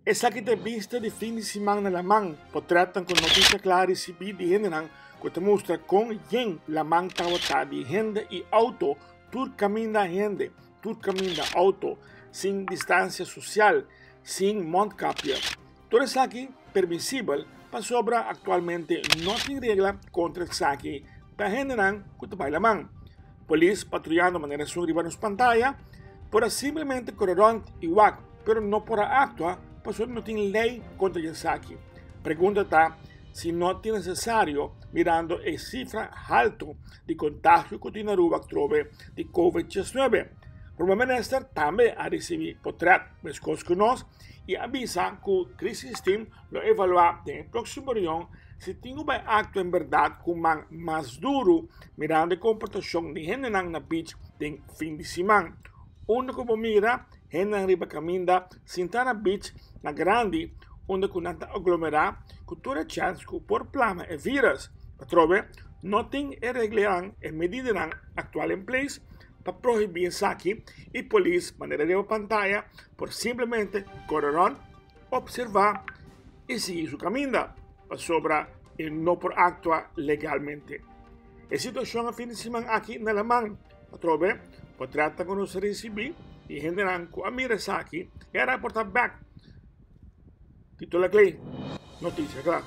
Esaki ta e bista di fin di siman na laman. Potretnan ku Noticia Cla a risibí di hendenan ku ta mustra kon yen laman tabata di hende i outo, tur kaminda hende, tur kaminda outo, sin distansia sosial, sin mondkapje. Tur esaki permisibel pasobra aktualmente no tin regla kontra esaki pa hendenan ku ta bai laman. Polis patruyando manera esun riba nos pantaya por a simplemente kore rònt i wak pero no por a aktua pasobra no tin lei kontra di esaki. Pregunta ta si no tin nesesario mirando e sifra haltu di kontagio ku tin na Aruba atrobe di Covid 19. Prome Minister tambe a risibí potrèt meskos ku nos i a bisa ku Crisis Team lo evaluá den e próksimo reunion si tin ku bai aktua en bèrdat ku man mas duru mirando e komportashon di hendenan na beach den fin di siman. Unda ku bo mira hendenan riba kaminda sintá na beach na grandi unda ku nan ta aglomerá ku tur e chèns ku por plama e vírus. Atrobe no tin e reglanan, e medidanan aktual en place pa prohibí esaki i polis manera riba pantaya por simplemente kore rònt, opservá i sigui su kaminda pasobra e no por aktua legalmente. E situashon a fin di siman aki na laman atrobe por trata ku nos a risibí di hendenan ku a mira esaki i a raportá bèk. Tito Laclay, Noticia Kla.